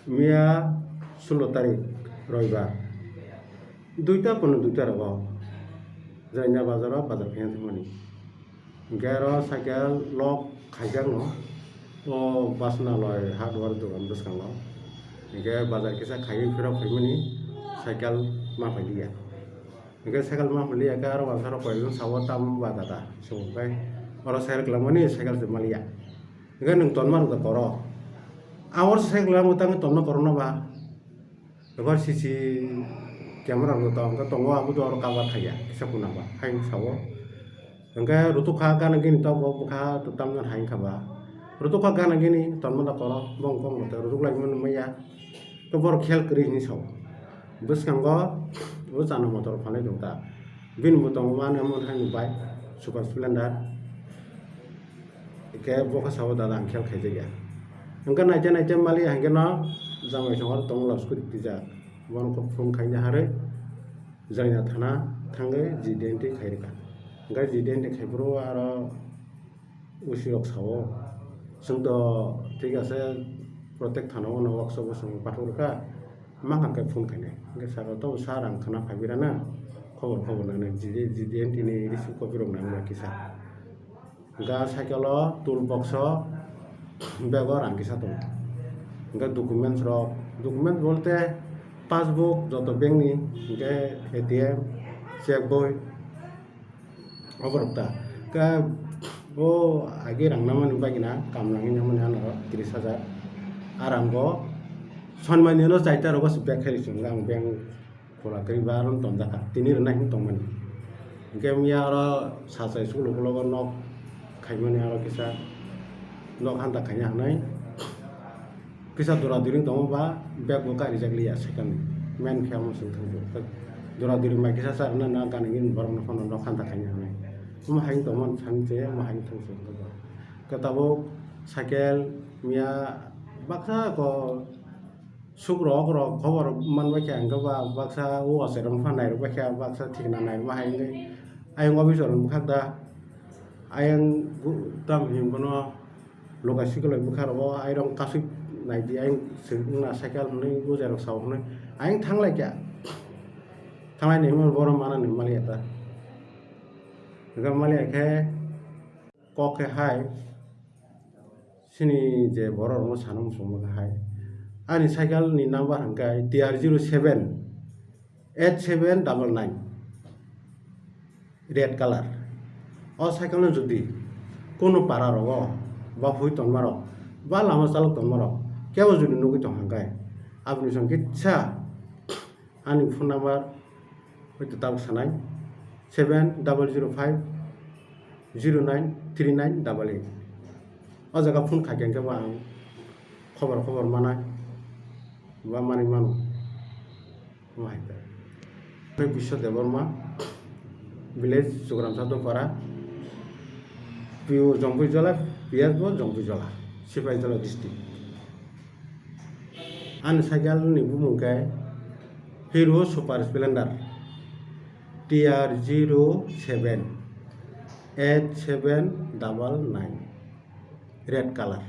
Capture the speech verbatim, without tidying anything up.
Miya sulo tarik roibar duita pono duita rogo Jaina bazaro bazar khaina thangmani. Hinkhe aro cycle lock khaijakno o Basnaloi hardware dogan bwskango. Hinkhe bazar kisa khaiwi phirok phaimani cycle ma phailiya. Hinkhe cycle ma phailiya khe aro wansaro koijakno sao tamo ba dada songkhe oro cycle kwlangmani cycle se maliya. Hinkhe nwng tonma rwkha koro. Ang oro cycle kwlangma tangwi tonma korono ba. Ebar C C camera rok tong, hwnkhe tongo, abo do oro cover khaiya, kisa kuna ba, hai sao. Hwnkhe rutuk kha gana gini tok bo bwkha to tamjani hai wngkha ba. Rutuk kha gana gini tonma da koro, bong kok mote rutuk lai mani maya. To borok khel kwrwi hinwi sao. Bwskango o chana motor phalnai tong ta. Bini bo tongo mani omo hai ni bike, Super Splendor. Hinkhe bo khe sao, "Dada, ang khel khaijakya." Hwnkhe naite naite maliya hinkhe no jamai songwar tongmolo scooty twijak. Bono kok phone khaina harwi Jaina thana thangwi G D N T khairwkha. Hinkhe G D N T khaiphuru aro O C rok sao, "Chwng to thik ase, protect thana o no workshop o chwng pathok rwkha, ma kha khe phone khainai." Hinkhe sir, "To sir, ang khwna phaibrana, khobor khobor nangnai, G D N T ni receipt copy rok nangnai kisa." Ga cycle o tool box o bag o rang kisa tongo. Hingke documents rok, documents bolte passbook joto bank ni, hingke A T M, check boi, oborok ta. Ka o agi rang namani bagina kam nangwi namani ano tris hajar. Aram bo sonmani no chaita rogo se bag khai rw song ang bank. Khula kwrwi ba aro tonjak kha, tini rwna himwi tongmani. Hinkhe miya oro sachai suklo ulo o nok khaimani aro kisa nok hanta khaina hinwi kisa dura duri tongo ba bag bo karijak liya second man khe omo chwng thangkhe dura duri mai kisa cha rwna na gana gini borokno phano nok hanta khaina hinwi omo hai tongmani thang je omo hai thang se hinkhe tabuk cycle miya baksa ko. Suk rok rok khobor man bai kha, hingke ba baksa o achairok wngkha nairok bai kha, baksa thikna nairok ma hai wngwi ayang office rok bwkhak da, ayang tam him bono lokaisi kwlai bwkha rogo, airok kasik naidi, ayang swk wngna cycle hwnwi o jairok sao hwnwi ayang thanglai kha, thanglai ni hwnwi bohrok mana ni maliya ta, hingke maliya khe. Kok khe hai, chini je borok rokno sana muchungma khe hai. Ani cycle ni number hwnkhe T R zero seven eight seven double nine, red colour. O cycle no jodi kunu para rogo ba hui tonma rok ba lama chalok tonma rok kebo jodi nugwi tong hwnkhe aboni song kisa ani phone number hoi to tabuk sanai seven double zero five zero nine three nine double eight. O jaga phone khaikhe hwnkhe bo ang khobor khobor manai ba manwi mano. Omo hai khe. Tei Biswa Debbarma, village Sugram Sadopara, P O Jongpui Jola, P S bo Jongpui Jola, Sipaijala district. Ani cycle ni bumung khe Hero Super Splendor T R zero seven eight seven double nine, red colour.